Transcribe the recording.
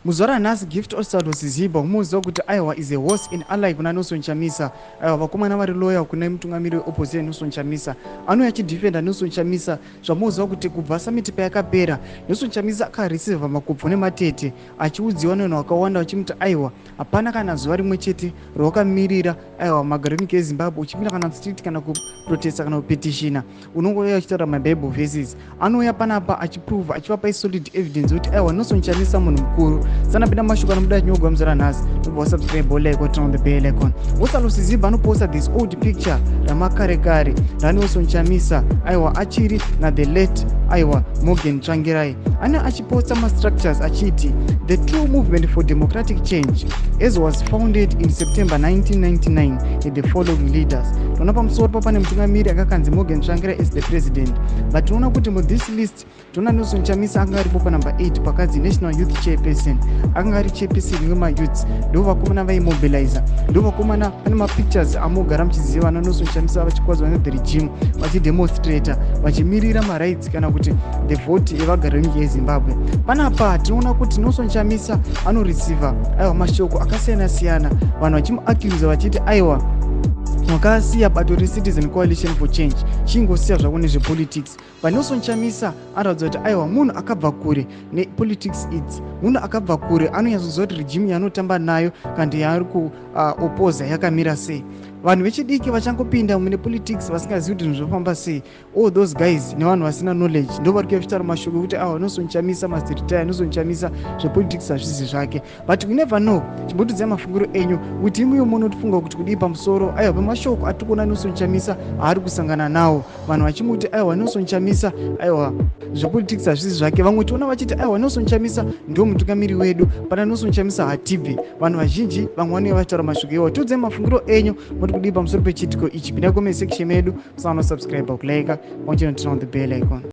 Muzuva ranhasi, Gift Ostallos Siziba umuziva kuti aiwa, is a horse and ally kuna Nelson Chamisa. Aiwa, vakomana vari loyal kune mutungamiri weopposition Nelson Chamisa. Anouya achidefenda Nelson Chamisa. Zvamuziva kuti kubva summit payakapera, Nelson Chamisa akareceiva makobvu nematete, achiudziwa nevanhu vakawanda vachimuti, "Aiwa, hapana kana zuva rimwe chete rawakamirira, aiwa, magariro enyika yeZimbabwe, uchipinda kana street, kana kuprotesta, kana kupetitiona, unongouya uchitaura maBible verses." Anouya panapa achiprova, achivapa isolid evidence kuti aiwa, Nelson Chamisa munhu mukuru. Sanapinda mashoko anobuda achinyogwa muzuva ranhasi, nobva wasubscribe, like, turn on the bell icon. Ostallos Siziba anoposta this old picture ramakare kare raNelson Chamisa, aiwa, achiri na the late, aiwa, Morgan Tsvangirai. Ane achiposta mastructures achiti the True Movement for Democratic Change, as was founded in September 1999, with the following leaders. Tinoona pamusoro pa pane mutungamiri akakanzi Morgan Tsvangirai as the president, but tinoona kuti muthis list tinoona Nelson Chamisa anga aripo panumber 8, pakanzi national youth chairperson. Akanga ari chairperson wemayouths. Ndo vakomana vaimobiliza, ndo vakomana pane mapictures amogara muchiziva naNelson Chamisa vachikwadzwa nethe regime, vachidemonstrata, vachimirira marights kana kuti the vote yevagari venyika yeZimbabwe. Panapa tinoona kuti Nelson Chamisa anoreceiva, aiwa, mashoko akasiyana-siyana, vanhu vachimuaccusa vachiti, "Aiwa, wakasiya bato reCitizen Coalition for Change, chingosiya zvako nezvepolitics." VaNelson Chamisa anoratidza kuti aiwa, munhu akabva kure nepolitics idzi, munhu akabva kure, anonyatsoziva kuti regime yaanotamba nayo kana yaari kuopoza yakamira sei. Vanhu vechidiki vachangopinda mune politics, vasingazivi kuti zvinhu zvofamba sei, all those guys nevanhu vasina knowledge, ndo vari kuya vachitaura mashoko ekuti awa, Nelson Chamisa must retire, Nelson Chamisa zvepolitics hazvisi zvake. But we never know. Chimbotidzai mafungiro enyu kuti imuyo munotifunga kuti kudii pamusoro, aiwa, pemashoko atiri kuona Nelson Chamisa aari kusangana nawo, vanhu vachimuti, "Aiwa, Nelson Chamisa, aiwa, zvepolitics hazvisi zvake." Vamwe tiona vachiti, "Aiwa, Nelson Chamisa ndo mutungamiri wedu, pana Nelson Chamisa hatibvi." Vanhu vazhinji vamwe vanenge vachitaura mashoko iwawo. Tiudzai mafungiro enyu, moti kudii pamusoro pechiitiko ichi. Pinda comment section medu, musanosubscribe, kulike, pamwe chete turn on the bell icon.